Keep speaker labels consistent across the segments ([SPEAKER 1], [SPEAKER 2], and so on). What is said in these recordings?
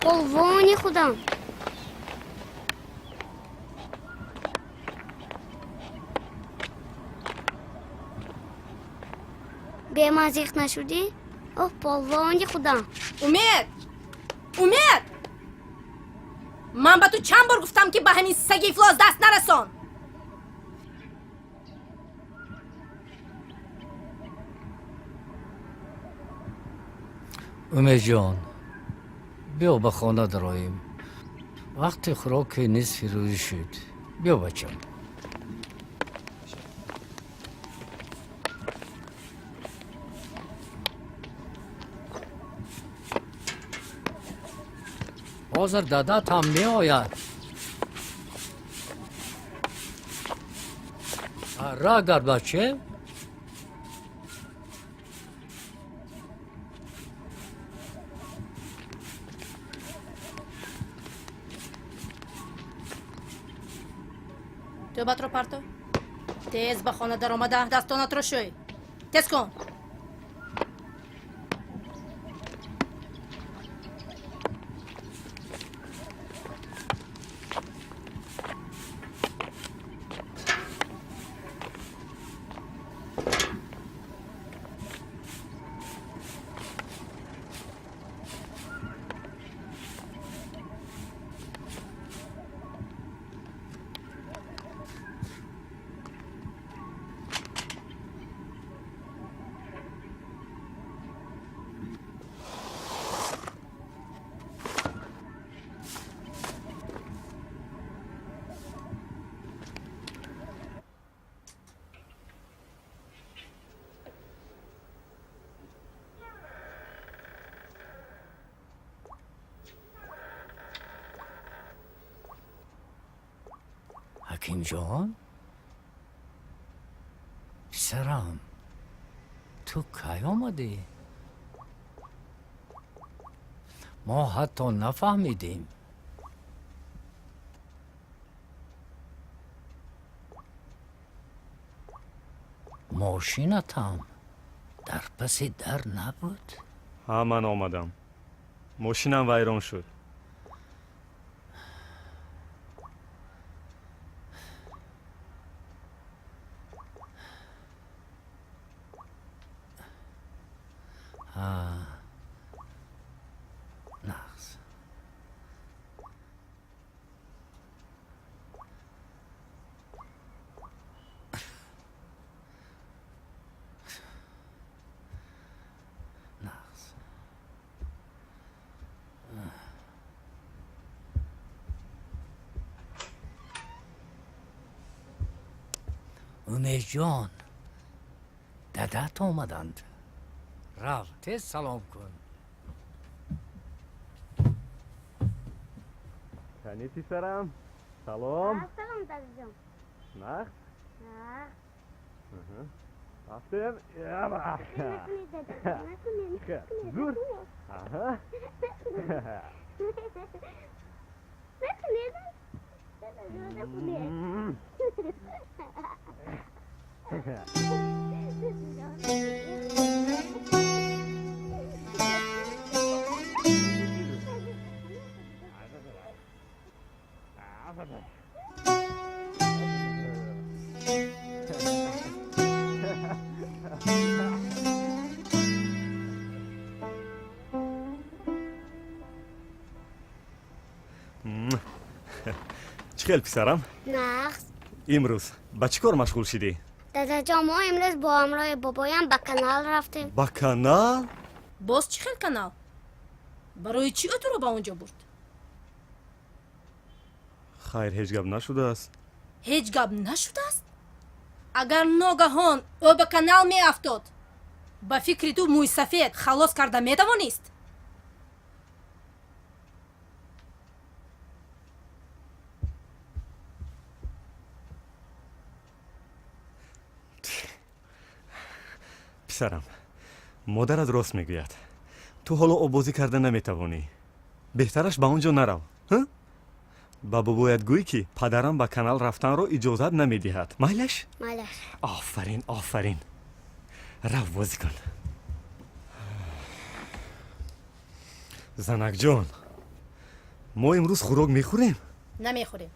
[SPEAKER 1] Полвони худам. Беман зиқ нашудӣ? Оҳ, полвони худам.
[SPEAKER 2] Умед, Умед, ман ба ту чанд бор гуфтам, ки ба ҳамин саги ифлос даст нарасон.
[SPEAKER 3] Умедҷон, биё, ба хона дароем. Вақти хӯроки нисфи рӯзӣ шуд. Биё, бачам. Ҳозир дадат ҳам меояд. Ра гард, баче.
[SPEAKER 2] Тӯбатро парто, тез ба хона даромада дастонатро шӯй. Тез кун.
[SPEAKER 3] Ҳакимҷон, писарам, ту кай омадӣ? Мо ҳатто нафаҳмидем. Мошинатам дар паси дар набуд.
[SPEAKER 4] Ҳа, ман омадам, мошинам вайрон шуд.
[SPEAKER 3] Нағз. Нағз. Умедҷон, дадат омаданд. Рав, тез салом кун.
[SPEAKER 4] Кани, писарам, салом.
[SPEAKER 1] Салом, дадаҷон.
[SPEAKER 4] Нағз?
[SPEAKER 1] Нағз.
[SPEAKER 4] Рафтем.
[SPEAKER 1] Накунед, дадаҷон, накунед.
[SPEAKER 4] Зур. Аҳа.
[SPEAKER 1] Накунед, дадаҷон, накунед.
[SPEAKER 4] Чӣ хел, писарам?
[SPEAKER 1] Нағз.
[SPEAKER 4] Имрӯз ба чӣ кор машғул шидӣ?
[SPEAKER 1] Дадаҷон, мо имрӯз бо ҳамроҳи бобоям ба канал рафтем.
[SPEAKER 4] Ба канал?
[SPEAKER 2] Боз чӣ хел канал? Барои чӣ ӯ туро ба он ҷо бурд?
[SPEAKER 4] Хайр, ҳеҷ гап нашудааст.
[SPEAKER 2] Ҳеҷ гап нашудааст? Агар ногаҳон ӯ ба канал меафтод, ба фикри ту мӯйсафед халос карда метавонист?
[SPEAKER 4] Писарам, модарат рост мегӯяд. Ту ҳоло оббозӣ карда наметавонӣ. Беҳтараш ба он ҷо нарав. Ба бобоят гӯй, ки падарам ба канал рафтанро иҷозат намедиҳад. Майлаш?
[SPEAKER 1] Майлаш.
[SPEAKER 4] Офарин, офарин. Рав, бозӣ кун. Занакҷон, мо имрӯз хӯрок мехӯрем?
[SPEAKER 2] Намехӯрем.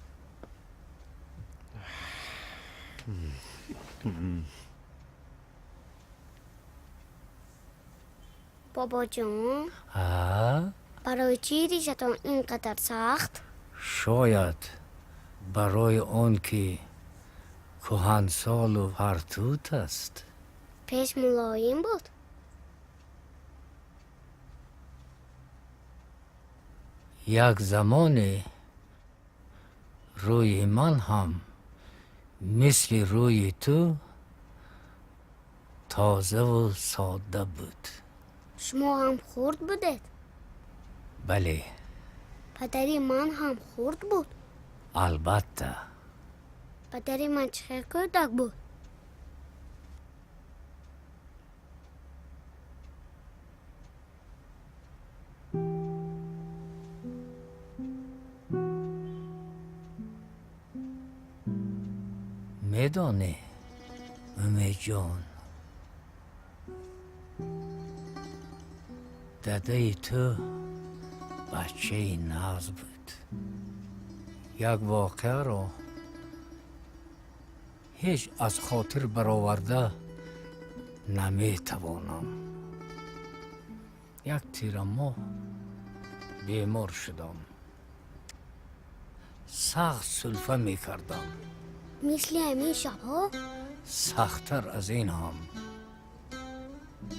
[SPEAKER 1] Бобоҷон,
[SPEAKER 3] А?
[SPEAKER 1] барои чӣ ришатон ин қадар сахт?
[SPEAKER 3] Шояд барои он ки кӯҳансолу фартут аст.
[SPEAKER 1] Пеш мулоим буд.
[SPEAKER 3] Як замоне рӯи ман ҳам мисли рӯи ту тозаву содда буд.
[SPEAKER 1] Шумо ҳам хурд будед?
[SPEAKER 3] Бале.
[SPEAKER 1] Падари ман ҳам хурд буд?
[SPEAKER 3] Албатта.
[SPEAKER 1] Падари ман чӣ хел кӯдак буд?
[SPEAKER 3] Медонӣ, Умедҷон, дадаи ту бачаи нағз буд. Як воқеаро ҳеҷ аз хотир бароварда наметавонам. Як тирамоҳ бемор шудам, сахт сулфа мекардам.
[SPEAKER 1] Мисли ҳамин шабҳо?
[SPEAKER 3] Сахттар аз ин ҳам.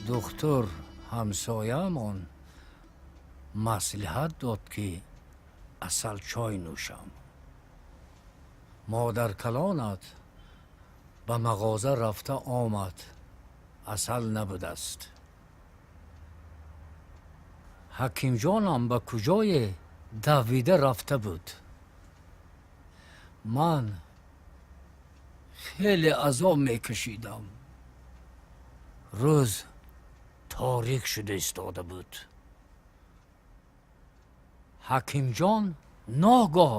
[SPEAKER 3] Духтур ҳамсояамон маслиҳат дод, ки асалчой нӯшам. Модаркалонат ба мағоза рафта омад, асал набудааст. Ҳакимҷонам ба куҷое давида рафта буд. Ман хеле азоб мекашидам. Рӯз торик шуда истода буд. Ҳакимҷон ногоҳ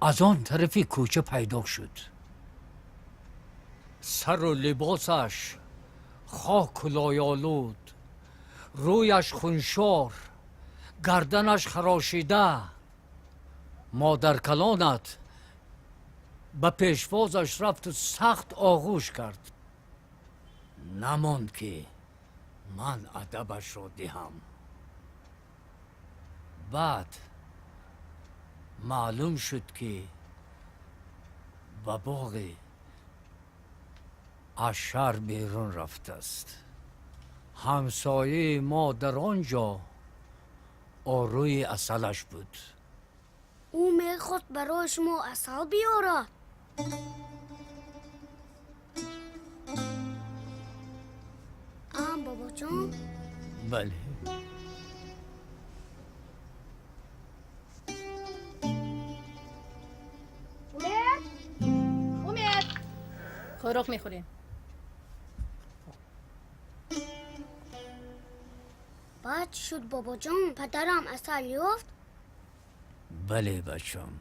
[SPEAKER 3] аз он тарафи кӯча пайдо шуд. Сару либосаш хоку лойолуд, рӯяш хуншор, гарданаш харошида. Модаркалонат ба пешвозаш рафту сахт оғӯш кард. Намонд, ки ман адабашро диҳам. Баъд маълум шуд, ки ба боғи аз шаҳр берун рафтааст. Ҳамсояи мо дар он ҷо орӯи асалаш буд.
[SPEAKER 1] Ӯ мехост барои шумо асал биёрад. Ам, бобоҷон?
[SPEAKER 3] Бале.
[SPEAKER 2] Умед, Умед, хӯрок мехӯрем.
[SPEAKER 1] Баъд чӣ шуд, бобоҷон? Падарам асал ёфт?
[SPEAKER 3] Бале, бачам,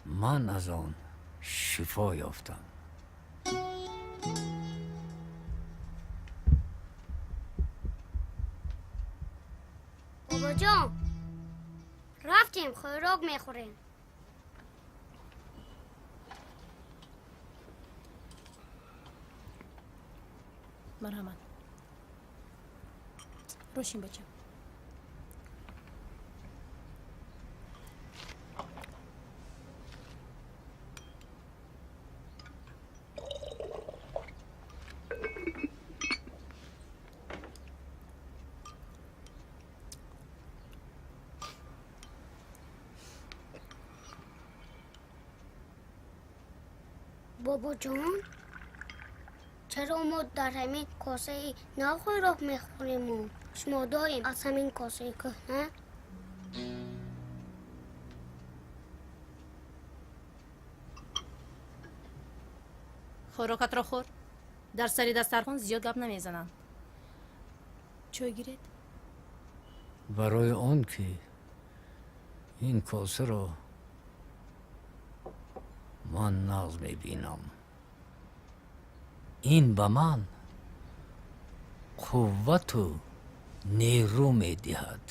[SPEAKER 3] ман аз он шифо ёфтам.
[SPEAKER 1] Бобоҷон, Рафтем, хӯрок мехӯрем.
[SPEAKER 2] Марҳамат. Рошин, бача.
[SPEAKER 1] Бобоҷон, чаро мо дар ҳамин косаи нав хӯрок мехӯриму шумо доим аз ҳамин косаи кӯҳна?
[SPEAKER 2] Хӯрокатро хӯр. Дар сари дастархон зиёд гап намезананд. Чой гиред?
[SPEAKER 3] Барои он ки ин косаро ман нағз мебинам. Ин ба ман қуввату нерӯ медиҳад.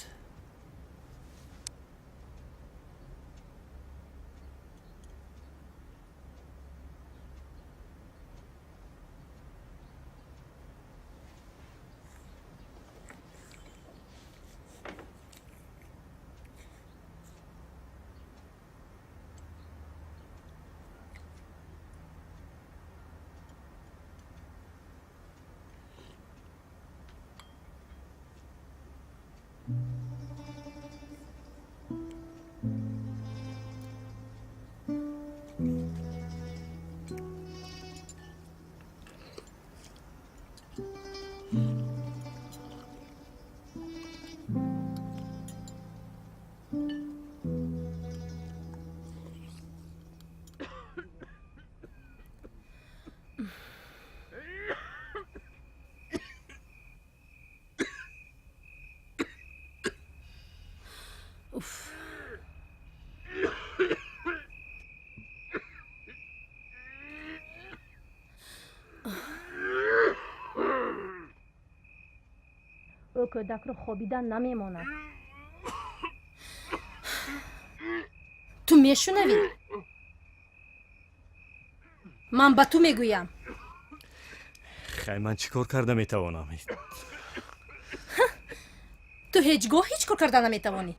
[SPEAKER 2] Уф. Ӯ кӯдакро хобидан намемонад. Ту мешунавӣ? Ман ба ту мегӯям.
[SPEAKER 4] Хай, ман чӣ кор карда метавонам?
[SPEAKER 2] Ту ҳеҷ гоҳ ҳеҷ кор карда наметавонӣ.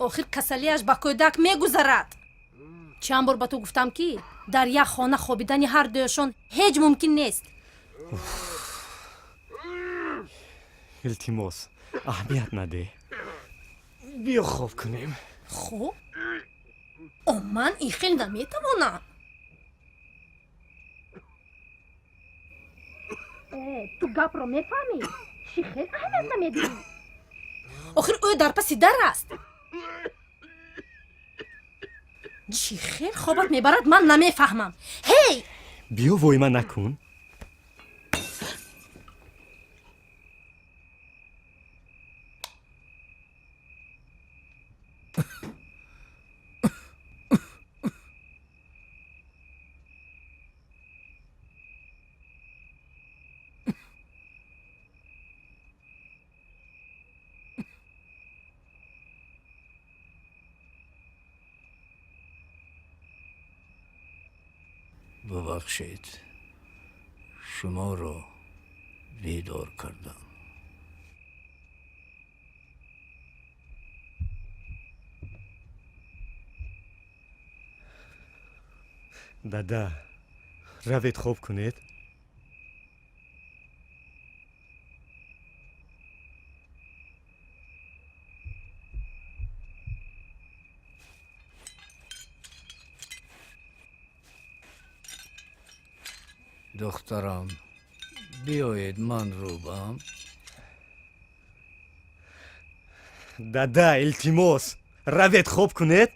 [SPEAKER 2] Охир касалиаш ба кӯдак мегузарад. Чанд бор ба ту гуфтам, ки дар як хона хобидани ҳар дуяшон ҳеҷ мумкин нест.
[SPEAKER 4] Илтимос, аҳамият надеҳ. Биё хоб кунем.
[SPEAKER 2] Хоб? О, ман ин хел наметавонам. Ту гапро мефаҳмӣ? Чӣ хел аҳамият намедиҳӣ? Охир ӯ дар паси дар аст. Чӣ хел хобат мебарад, ман намефаҳмам. Ҳей!
[SPEAKER 4] Биё, войма накун.
[SPEAKER 3] Бубахшед, шуморо бедор кардам.
[SPEAKER 4] Дада, равед хоб кунед.
[SPEAKER 3] Духтарам, биёед ман рӯбам.
[SPEAKER 4] Дада, илтимос, равед хоб кунед.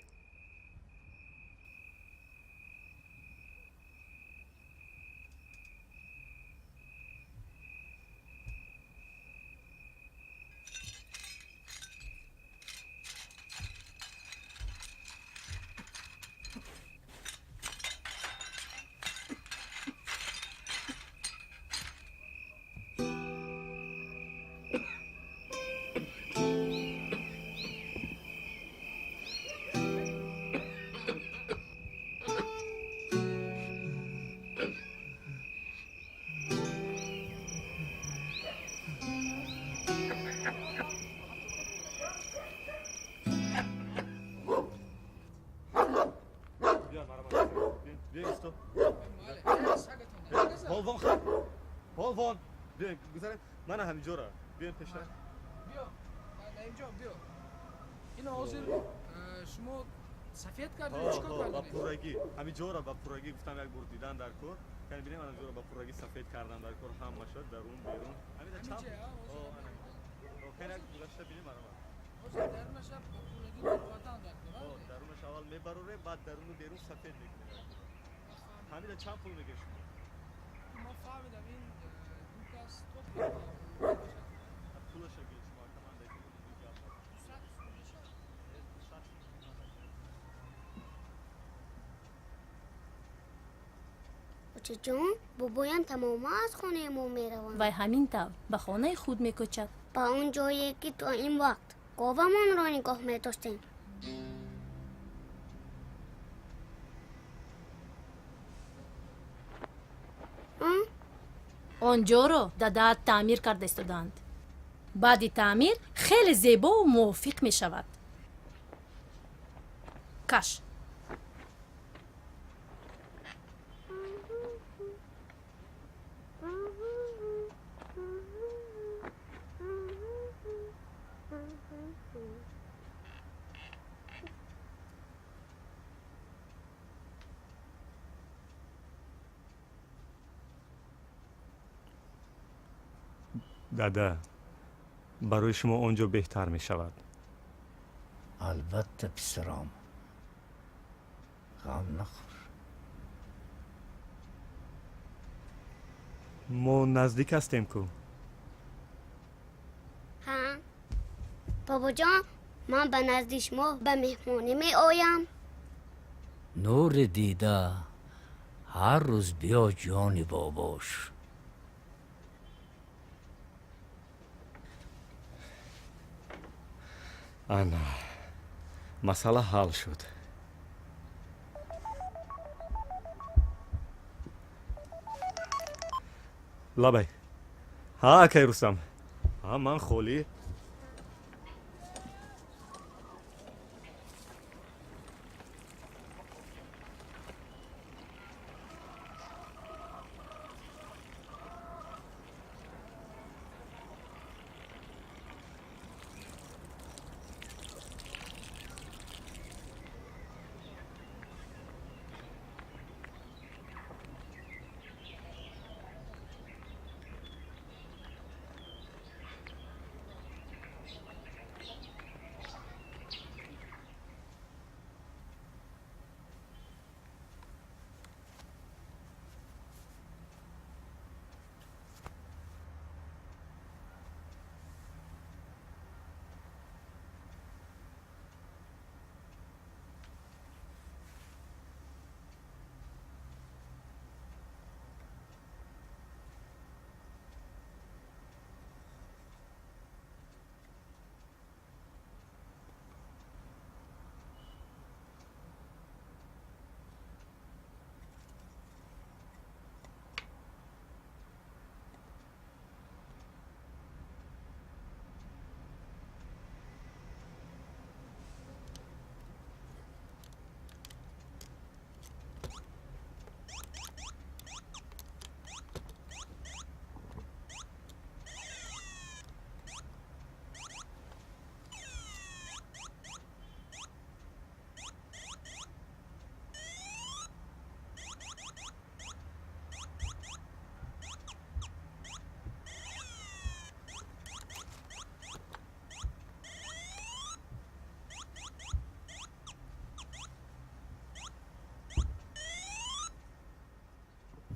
[SPEAKER 4] Вон биёем, гузарем, мана ҳаминҷора биёем пештар.
[SPEAKER 5] Биё, наимҷон, биё. Ино ҳозир шумо сафед кардед, чӣ кор
[SPEAKER 4] Ба
[SPEAKER 5] кардед?
[SPEAKER 4] пуррагӣ ҳаминҷора, ба пуррагӣ гуфтам, як бор дидан дар кор. Кани бинем, ҳаминҷора ба пуррагӣ сафед кардан дар кор, ҳамаша дарун берун. Ҳамида чап. Кани як гузашта бинем, марама.
[SPEAKER 5] Ҳозир дарунаша ба пуррагӣ баровардан дар кор.
[SPEAKER 4] Дарунаш аввал мебарорем, баъд даруну берун сафед мекунем. Ҳамида чанд пул мегиред шумо?
[SPEAKER 5] Ман фаҳмидам, ин ду кас то
[SPEAKER 4] пулаша гиред шумо, акаман.
[SPEAKER 5] 200 сум мешавад.
[SPEAKER 1] Очаҷон, бобоям тамоман аз хонаи мо мераванд.
[SPEAKER 2] Вай ҳамин тавр ба хонаи худ мекӯчад.
[SPEAKER 1] Ба он ҷое, ки то ин вақт говамонро нигоҳ медоштем.
[SPEAKER 2] Он ҷоро дадаат таъмир карда истодаанд. Баъди таъмир хеле зебову мувофиқ мешавад. Каш.
[SPEAKER 4] Дада, барои шумо он ҷо беҳтар мешавад.
[SPEAKER 3] Албатта, писаром, ғам нахӯр.
[SPEAKER 4] Мо наздик ҳастем ку.
[SPEAKER 1] Ҳа, бобоҷон, ман ба назди шумо ба меҳмонӣ меоям.
[SPEAKER 3] Нури дида, ҳар рӯз биё, ҷони бобош.
[SPEAKER 4] Ана, масъала ҳал шуд. Лабай, ҳа, акай Рустам, ҳа, ман холӣ.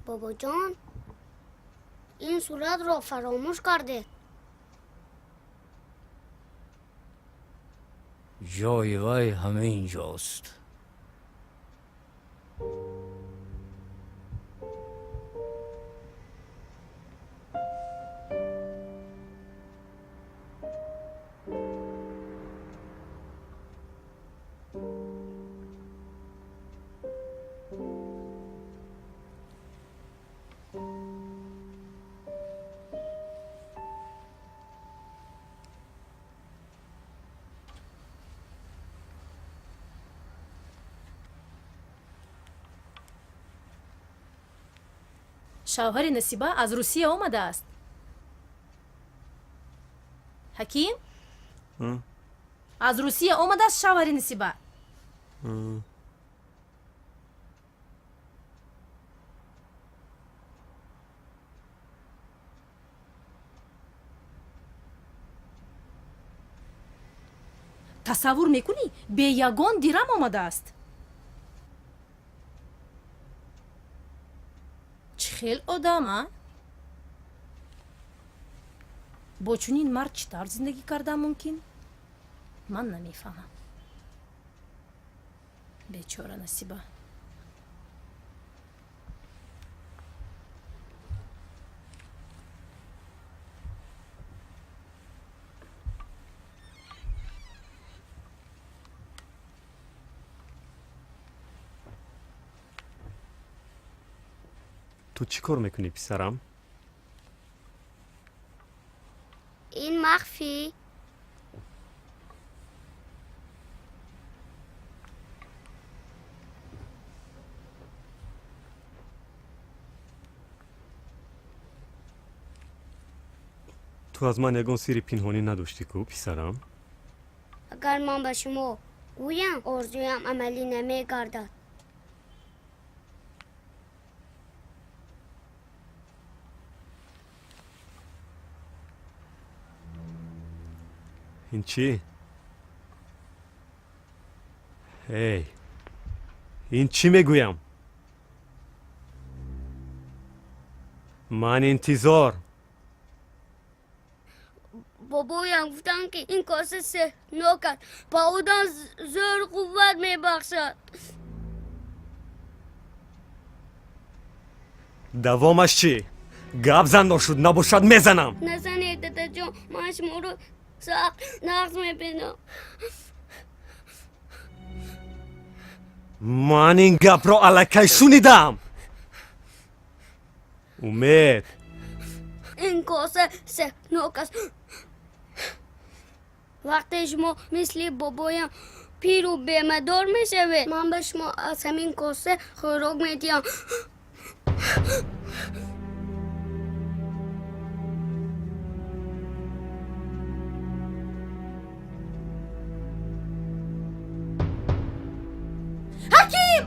[SPEAKER 1] Бобоҷон, ин суратро фаромӯш кардед.
[SPEAKER 3] Ҷои вай ҳамин ҷост.
[SPEAKER 2] Шавҳари Насиба аз Русия омадааст. Ҳаким, аз Русия омадааст шавҳари Насиба. Тасаввур мекунӣ, бе ягон дирам омадааст. Чӣ хел одам, а? Бо чунин мард чӣ тавр зиндагӣ кардан мумкин? Ман намефаҳмам. Бечора Насиба.
[SPEAKER 4] Ту чӣ кор мекунӣ, писарам?
[SPEAKER 1] Ин махфӣ.
[SPEAKER 4] Ту аз ман ягон сирри пинҳонӣ надоштӣ ку, писарам?
[SPEAKER 1] Агар ман ба шумо гӯям, орзуям амалӣ намегардад.
[SPEAKER 4] Ин чӣ? Эй, ин чӣ мегӯям? Ман интизор.
[SPEAKER 1] Бобоям гуфтанд, ки ин коса сеҳрнок аст, ба одам зӯру қувват мебахшад.
[SPEAKER 4] Давомаш чӣ? Гап зан, ношуд набошад, мезанам.
[SPEAKER 1] Назанед, дадаҷон, ман шуморо сахт нағз мебинам.
[SPEAKER 4] Ман ин гапро аллакай шунидам, Умед.
[SPEAKER 1] Ин коса сеҳрнок аст. Вақте шумо мисли бобоям пиру бемадор мешавед, ман ба шумо аз ҳамин коса хӯрок медиҳам.
[SPEAKER 2] Ҳаким!